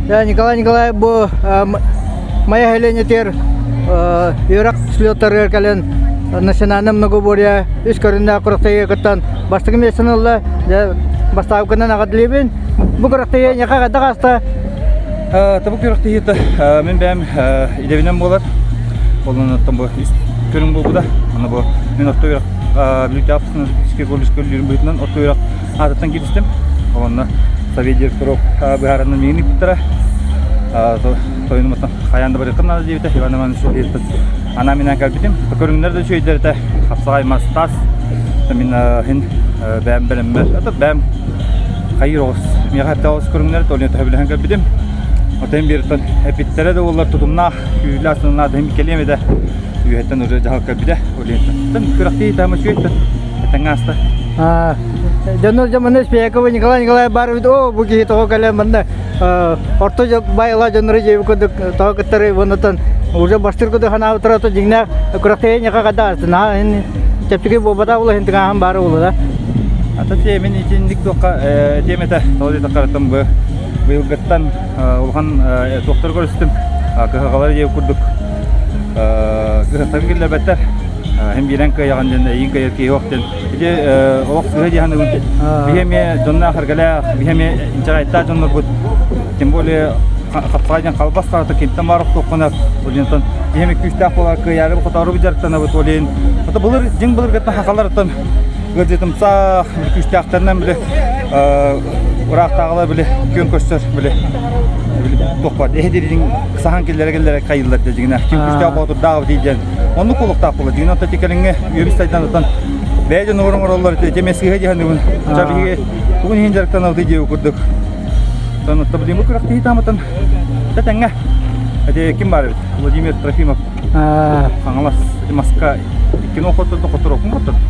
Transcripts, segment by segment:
Николай Николаев бу Майа нэһилиэнньэтигэр үөрэх слеттарыгар кэлэн национальнай многоборье үс көрүннээх күрэхтэһиигэ кыттан бастакы миэстэни ылла. Дьэ, бастаабыккынан эҕэрдэлиибин. Бу күрэхтэһии эйиэхэ хайдах ааста? Табык күрэхтэһиитэ мин бэйэм идэбинэн буолар. Ол оннуттан бу үс көрүҥ буолбута. Аны бу мин орто үөрэх Бүлүүтээҕи технологическай колледжка үлэлиирим быһыытынан орто үөрэх аатыттан кииристим. Ол онно совет директоров быһаарынан миигин ыыппыттара. Тойонум хайаан да барыаххын наада диэбитэ. Иван Иванович Ильинтэн анаан-минээн кэлбитим. Көрүҥнэр да үчүгэйдэр этэ. Хапсаҕай мас таас. Мин иһин бэйэм бэлэммэр, это бэйэм хайыыр оҕус. Миэхэ эптэ оҕус көрүҥнэр, то төһөбүлэһэн кэлбитим. Отон биэртэн эпиттэрэ да буоллар тутумнаах, күүһүлээх сыналаах иһин кэлиэм этэ. Үөһэттэн уже дьаһал кэлбитэ. Ол күрэхтии таама үчүгэйтэн этэҥҥэ ааста. Дьоннор дьоммуну Спиякова Николай Николаев баар эбит. Оо, бу киһи тоҕо кэлэн манна орто байла дьоннору дьиэбит курдук тоҕо кыттары уоннатан уже бастыр курдук ханаабыттара то дьиҥнээх күрэхтэһии ньаха хада астына чэпчэки буолбатах була хинтыгааһын баара буолла да. Ата те мин итинник туохха этиэм этэ тоҕо диэтэххэ бу быйылгыттан улахан туохтары көрүстүм кыһалҕалары диэбит курдук кыһахтарын киллэрбэттэр Һин биирэн кыайаҕын диэн эйиин кыайар киһи суох диэн ити олох сыыһа дии саныыбын биһи эмиэ дьонноох эргэлээх биһи эмиэ инчэҕэйтээх дьоннорбут тем более хапсаҕай диэн халбас харата кимтэн баар охтуоххуна ол диэн биһи эмиэ күүстээх буолар кыайаары хотоору дьарыктанабыт ол иһин ото былыр дьиҥ былыргыттан хахаларыттан ыалдьытымсаах күүстээхтэринэн били ыраахтааҕылар били күөн көрсөр били туох баар эһи дириҥ саһан киллэрэ киллэрэ хайыллар дьиҥинэ ким күүстээх боотурдаах диэн оннук олохтоох буолла дьиҥинэ оттон кэлиҥҥи үөбүс сайдан отон бэйэ дьонугар оҥороллор ити эмиэ сыыһа дии саныыбын ча биһиги тугун иһин дьарыктанабытый диэбит курдук оттон оттон бу күрэхтэһии таамытын тэҥҥэ ити ким баар эбит Владимир Трофимов Хаҥалас ити маска иккини хотторду хотторокун хотторду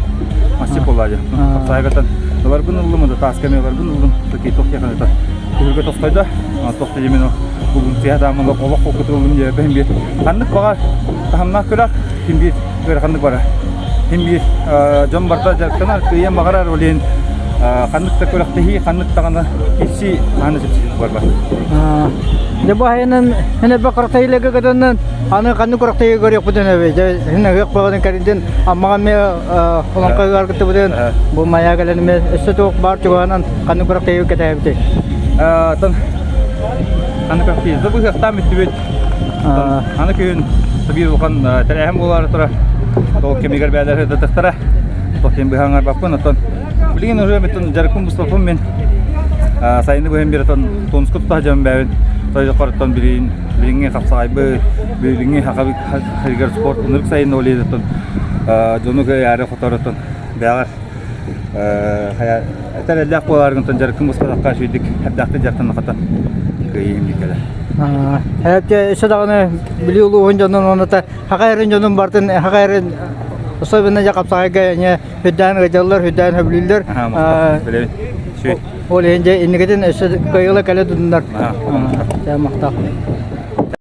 мастик буолла дьэ хапсаайгатан ыларбын ыллым да тааска эмиэ ыларбын ыллым такие туох диэххэ түһүлгэ тохтойдо туох да диэмин булгунтуйа таамын олох холкутуллум диэбэһин биир ханнык баҕар таһымнаах күрэх ким биир ыараханнык барар ким биир дьон барыта дьарыктанар кыайан баҕарар ол иһин ханнык да күрэхтэһии ханнык даҕаны киирсии хаһан да чэпчэкитик барбат Дьэ бу айанын эн элбэх күрэхтэһиилэргэ кытыннын аны ханнык күрэхтэһиигэ көрүөхпүтүн эбит дьэ һин ыһыах бөҕөтүн кэринтин Аммаҕа эмиэ олоҥхо ыһыаҕар кыттыбытын бу Майа кэлэн эмиэ өссө туох баар чугаһынан ханнык күрэхтэһиигэ кэтээбитий Оттон ханнык күрэхтэһии бу ыһыахтаан бүттүбүт Аны күһүн биир улахан тэрээһин буолаары турар. Ол кэмигэр бээлэр ыытыахтара. Туох диэн быһа аҥарбаппын. Оттон билигин уже мин дьарыкпын быспаппын мин. Сайыны быһан биэр отон тонуска тута сылдьабын бэйэбин. Тойдохоруттан билигин билиҥҥи хапсаҕайбыт, билиҥҥи сахабыт спорт ынырык сайын ол иһин дьону кыайаары хоторотон бэҕэр хайа Этэр эллээх буолааргын дьарыккын быспатахха үчүгэйдик эрдэхтик дьарыктаннаххата кыайыы кэлэр. Эпте өссө даҕаны Бүлүү улууһун дьонун уонна Хаха эрин дьонун бартын Хаха эрин особенно дьэ хапсаҕайга эмиэ үрдээн ыалдьаллар, үрдээн сөбүлүүллэр. Билэбин. Ол иһин дьэ инникитин өссө кыайыыла кэлэ тутуннар. Махтал.